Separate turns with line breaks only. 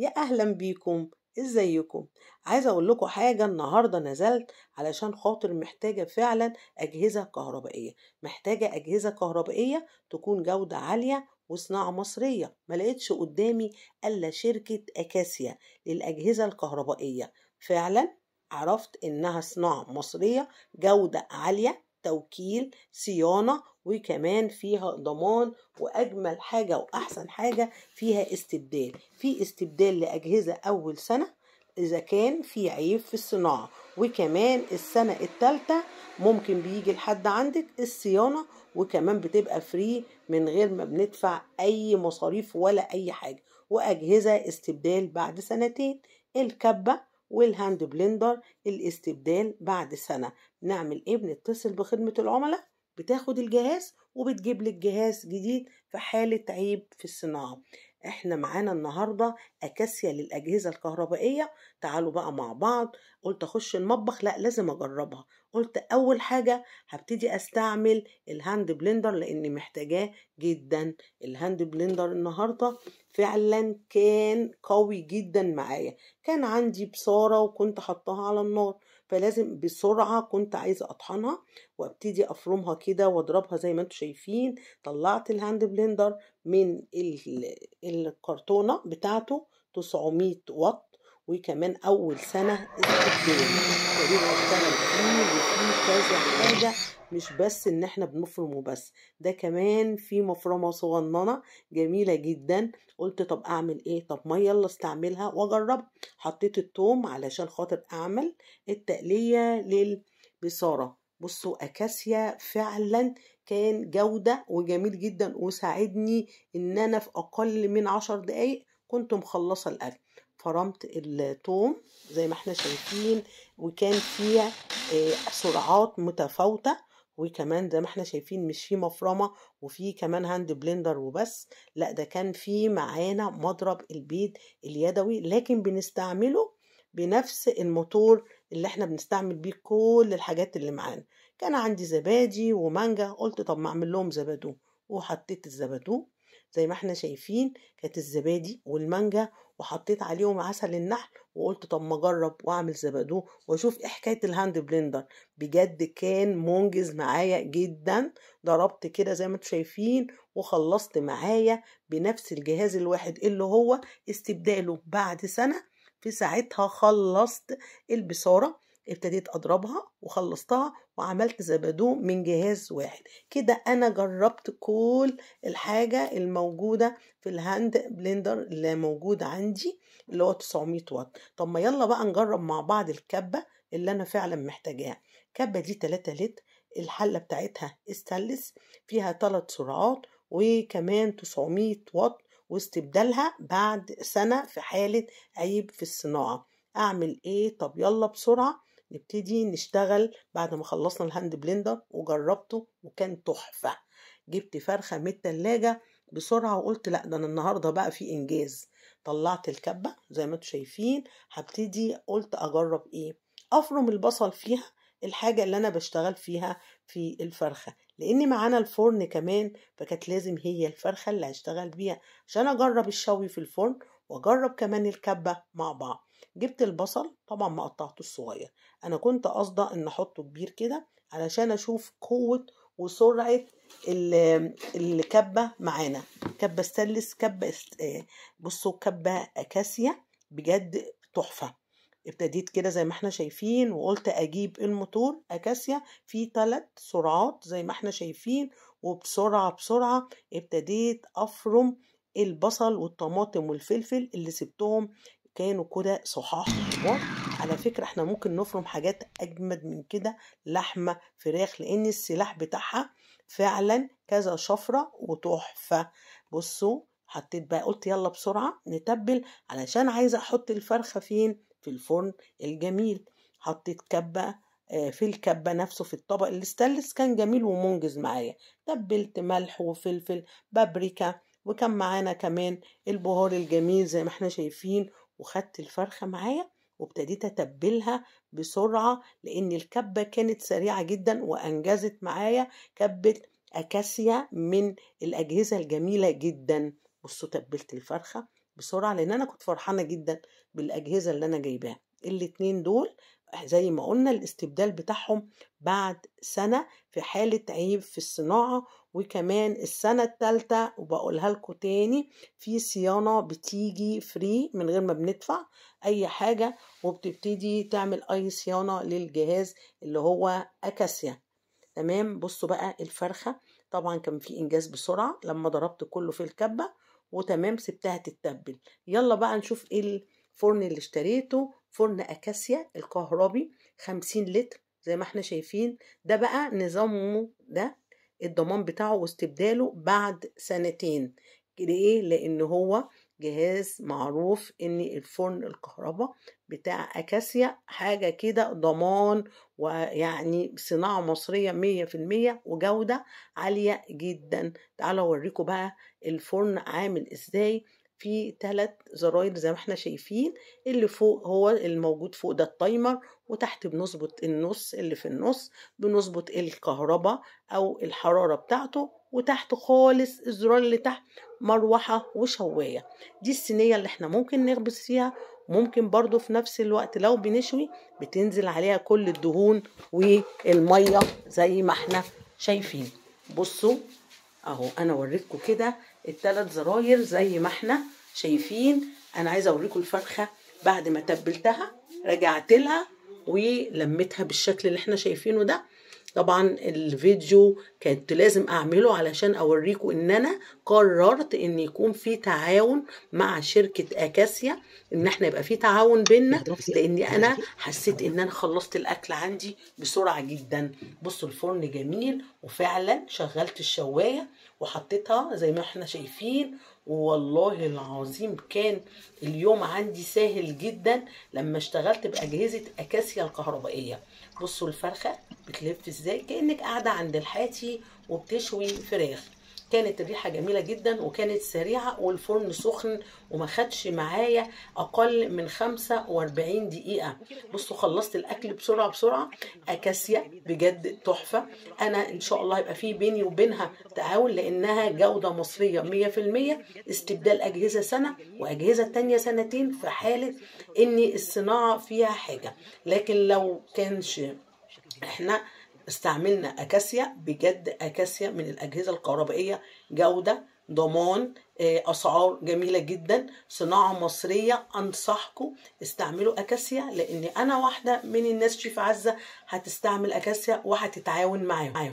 يا اهلا بيكم، ازيكم؟ عايزه اقول لكم حاجة. النهارده نزلت علشان خاطر محتاجه فعلا اجهزة كهربائية، محتاجه اجهزة كهربائية تكون جوده عالية وصناعة مصرية. ما لقيتش قدامي الا شركة اكاسيا للاجهزة الكهربائية. فعلا عرفت انها صناعة مصرية، جوده عالية، توكيل، صيانة، وكمان فيها ضمان، واجمل حاجة واحسن حاجة فيها استبدال. في استبدال لاجهزة اول سنة اذا كان في عيب في الصناعة، وكمان السنة الثالثة ممكن بيجي لحد عندك الصيانة، وكمان بتبقى free من غير ما بندفع اي مصاريف ولا اي حاجة. واجهزة استبدال بعد سنتين، الكبه وال hand blender الاستبدال بعد سنة. نعمل ايه؟ بنتصل بخدمة العملاء، بتاخد الجهاز وبتجيب لك جهاز جديد في حالة عيب في الصناعة. احنا معانا النهاردة اكاسيا للأجهزة الكهربائية. تعالوا بقى مع بعض. قلت اخش المطبخ، لا لازم اجربها. قلت اول حاجة هبتدي استعمل ال hand blender لاني محتاجاه جدا. ال hand blender النهاردة فعلا كان قوي جدا معايا. كان عندي بصارة وكنت حطاها على النار، فلازم بسرعة كنت عايزة اطحنها وابتدي افرمها كده واضربها زي ما انتم شايفين. طلعت ال hand blender من الكرتونة بتاعته 900 واط، وكمان اول سنة استخدام. ابتديت اشتغل فيه، وفيه كذا حاجة، مش بس ان احنا بنفرم وبس، ده كمان في مفرمة صغننة جميلة جدا. قلت طب اعمل ايه؟ طب ما يلا استعملها واجربها. حطيت التوم علشان خاطر اعمل التقلية للبصارة. بصوا اكاسيا فعلا كان جودة وجميل جدا، وساعدني ان انا في اقل من 10 دقايق كنت مخلصة الاكل. فرمت التوم زي ما احنا شايفين، وكان فيها سرعات متفاوتة، وكمان زي ما احنا شايفين مش في مفرمة وفي كمان hand blender وبس، لا ده كان في معانا مضرب البيض اليدوي، لكن بنستعمله بنفس الموتور اللي احنا بنستعمل بيه كل الحاجات اللي معانا. كان عندي زبادي ومانجا، قلت طب ما اعمل لهم زبادو، وحطيت الزبادو زي ما احنا شايفين، كانت الزبادي والمانجا، وحطيت عليهم عسل النحل، وقلت طب ما اجرب واعمل زبادو واشوف ايه حكاية ال hand blender. بجد كان منجز معايا جدا. ضربت كده زي ما انتم شايفين وخلصت معايا بنفس الجهاز الواحد اللي هو استبداله بعد سنة. في ساعتها خلصت البصاره، ابتديت اضربها وخلصتها وعملت زبادو من جهاز واحد. كده انا جربت كل الحاجة الموجودة في ال hand blender اللي موجود عندي اللي هو 900 واط. طب ما يلا بقى نجرب مع بعض الكبة اللي انا فعلا محتاجاها. الكبة دي 3 لتر، الحلة بتاعتها استانلس، فيها 3 سرعات، وكمان 900 واط، واستبدالها بعد سنة في حالة عيب في الصناعة. اعمل ايه؟ طب يلا بسرعة نبتدي نشتغل. بعد ما خلصنا ال hand blender وجربته وكان تحفة، جبت فرخة من التلاجة بسرعة وقلت لا ده انا النهاردة بقى في انجاز. طلعت الكبة زي ما انتم شايفين، هبتدي قلت اجرب ايه؟ افرم البصل فيها، الحاجة اللي انا بشتغل فيها في الفرخة، لان معانا الفرن كمان، فكانت لازم هي الفرخة اللي هشتغل بيها عشان اجرب الشوي في الفرن واجرب كمان الكبة مع بعض. جبت البصل، طبعا ما قطعته الصغير، انا كنت قاصده ان احطه كبير كده علشان اشوف قوة وسرعة الكبه معانا. كبه ستانلس، كبه بصوا كبه اكاسيا بجد تحفة. ابتديت كده زي ما احنا شايفين، وقلت اجيب الموتور اكاسيا فيه 3 سرعات زي ما احنا شايفين، وبسرعة بسرعة ابتديت افرم البصل والطماطم والفلفل اللي سبتهم كانوا كده صحاح كبار. على فكرة احنا ممكن نفرم حاجات اجمد من كده، لحمة، فراخ، لان السلاح بتاعها فعلا كذا شفرة وتحفة. بصوا حطيت بقى، قلت يلا بسرعة نتبل علشان عايزة احط الفرخة فين؟ في الفرن الجميل. حطيت كبة في الكبة نفسه في الطبق الاستانلس، كان جميل ومنجز معايا. تبلت ملح وفلفل، بابريكا، وكان معانا كمان البهار الجميل زي ما احنا شايفين. وخدت الفرخة معايا وابتديت اتبلها بسرعة لان الكبة كانت سريعة جدا وانجزت معايا. كبة اكاسيا من الاجهزة الجميلة جدا. بصوا تبلت الفرخة بسرعة، لان انا كنت فرحانة جدا بالاجهزة اللي انا جايباها. الاتنين دول زي ما قلنا الاستبدال بتاعهم بعد سنة في حالة عيب في الصناعة، وكمان السنة الثالثة وبقولها لكم تاني في صيانة بتيجي free من غير ما بندفع اي حاجة، وبتبتدي تعمل اي صيانة للجهاز اللي هو اكاسيا. تمام. بصوا بقى الفرخة طبعا كان في انجاز بسرعة لما ضربت كله في الكبة، وتمام سبتها تتبل. يلا بقى نشوف ايه الفرن اللي اشتريته. فرن اكاسيا الكهربي 50 لتر زي ما احنا شايفين. ده بقى نظامه، ده الضمان بتاعه واستبداله بعد سنتين. ليه؟ لان هو جهاز معروف ان الفرن الكهرباء بتاع اكاسيا حاجة كده ضمان، ويعني صناعة مصرية 100% وجودة عالية جدا. تعالوا اوريكم بقى الفرن عامل ازاي. في 3 زراير زي ما احنا شايفين، اللي فوق هو الموجود فوق ده ال timer، وتحت بنظبط النص اللي في النص بنظبط الكهرباء او الحرارة بتاعته، وتحت خالص الزرار اللي تحت مروحة وشواية. دي الصينية اللي احنا ممكن نخبز فيها، ممكن برضو في نفس الوقت لو بنشوي بتنزل عليها كل الدهون والمية زي ما احنا شايفين. بصوا اهو انا وريتكم كده ال3 زراير زي ما احنا شايفين. انا عايزه اوريكم الفرخه بعد ما تبلتها رجعت لها ولمتها بالشكل اللي احنا شايفينه ده. طبعا الفيديو كنت لازم اعمله علشان اوريكم ان انا قررت ان يكون في تعاون مع شركة اكاسيا، ان احنا يبقى في تعاون بينا، لاني انا حسيت ان انا خلصت الاكل عندي بسرعة جدا. بصوا الفرن جميل، وفعلا شغلت الشواية وحطيتها زي ما احنا شايفين، والله العظيم كان اليوم عندي سهل جدا لما اشتغلت باجهزة اكاسيا الكهربائية. بصوا الفرخة بتلف ازاي كأنك قاعدة عند الحاتي وبتشوي فراخ. كانت الريحة جميلة جدا وكانت سريعة، والفرن سخن وما خدش معايا اقل من 45 دقيقة. بصوا خلصت الاكل بسرعة بسرعة. اكاسيا بجد تحفة. انا ان شاء الله هيبقى في بيني وبينها تعاون، لانها جودة مصرية 100%، استبدال اجهزة سنة واجهزة تانية سنتين في حالة ان الصناعة فيها حاجة. لكن لو كانش احنا استعملنا اكاسيا، بجد اكاسيا من الاجهزة الكهربائية جوده، ضمان، اسعار جميلة جدا، صناعة مصرية. انصحكم استعملوا اكاسيا، لان انا واحدة من الناس شيف عزه هتستعمل اكاسيا وهتتعاون معاهم.